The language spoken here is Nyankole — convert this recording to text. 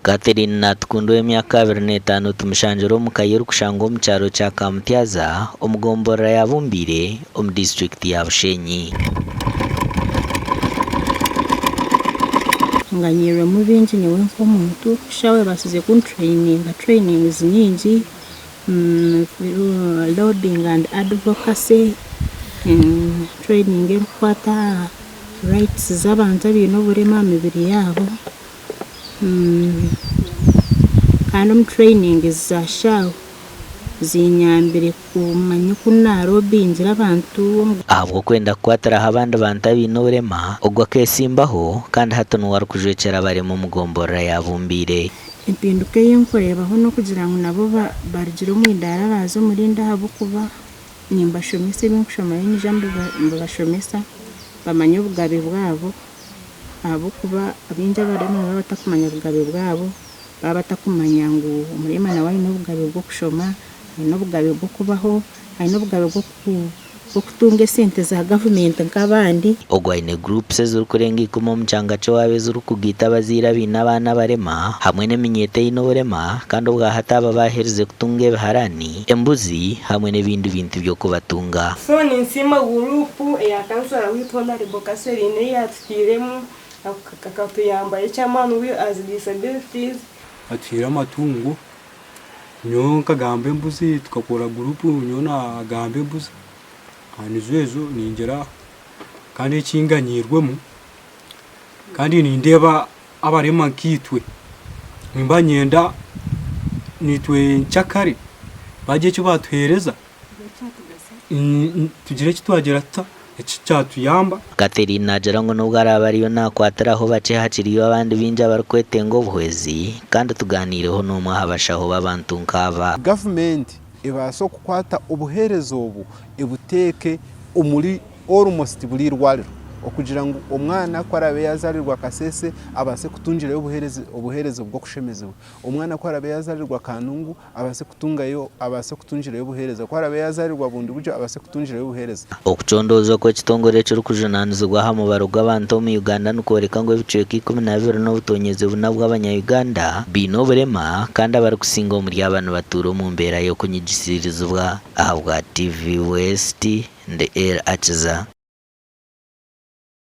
Catherine Natukunda ow'emyaka 25 tumushangire omu ka ye erikushangwa omu kyaro kya Kamutyaza omu gomborora ya Bumbiire omu disiturikiti ya Bushenyi. Nganyirwemu bingi nyowe nk'omuntu, shaaha ebaasize kuntureyininga trainings nyingi, lobbying and advocacy, training erikukwata aha rights z'abantu abaine oburema aha mibiri yaabo. Kandi omu trainings za SHAU zinyambire kumanya oku nalobingira abantu. Ahabw'okwenda kukwatiraho abandi bantu abaine oburema, ogwo akeesimbaho kandi hati niwe arikujwekyera abarema omu gomborora ya Bumbiire. Empinduka ei nkureebaho n'okugira ngu nabo barugire omu idaara baaza omu rindi ahabw'okuba nimbashomesa ebi nkushoma niinyija mbibashomesa bamanye obugabe bwabo. Ahabw'okuba abaingi abarema nibaba batakumanya bugabe bwabo, baba batakumanya ngu omurema nawe aine obugabe bw'okushoma, aine obugabe bw'okubaho, aine obugabe bw'okutunga esente za gavumenti nk'abandi. Ogu aine groups ezirikurenga ikumi omu kyanga ky'owaabo ezirikugaita abazaire abaine abaana abarema hamwe n'eminyeeto eine oburema kandi obwahati aba baaherize kutunga ebiharaani, embuzi hamwe n'ebindi bintu by'okubatunga. So ninsiima guruupu eya kansara waitu Honarebo Catherine ei yatutairemu akatuyamba eky'amaani we as disabilities. Atuhaire amatungo, nyowe nkagamba embuzi tukakora guruupu nyowe nagamba embuzi, nizo ezo ningira kandi ekinganyiirwemu kandi nindeeba abarema nkaitwe nimba niinyenda naitwe nkyakare bagire eki baatuheereza tugire eki twagira tuta eki kyatuyamba. Catherine naagira ngu n'obu araabe ariyo naakwatiraho bakye hakiriyo abandi baingi abarikwetenga obuhwezi kandi tugaaniireho n'omwe aha bashaho b'abantu nk'aba. Gavumenti ebaase okukwata obuheereza obu ebuteeke omuri almost buri irwariro okugira ngu omwana ku araabe yaazarirwa Kasese abaase kutungirayo obuheereza bw'okushemezibwa, omwana ku araabe yaazarirwa Kanungu abaase kutungayo abaase kutungirayo obuheereza, ku araabe yaazarirwa Bundibugyo abaase kutungirayo obuheereza. Okucondooza okw'ekitongore ekirikujunaanizibwa aha mubaro gw'abantu omu Uganda nikworeka ngu ebicweka 12 n'obutonyezi buna bw'abanya-Uganda baine oburema kandi abarikusinga omuri aba nibatuura omu mbeera y'okunyigisirizibwa. Ahabwa TV West, ndi El Akiza.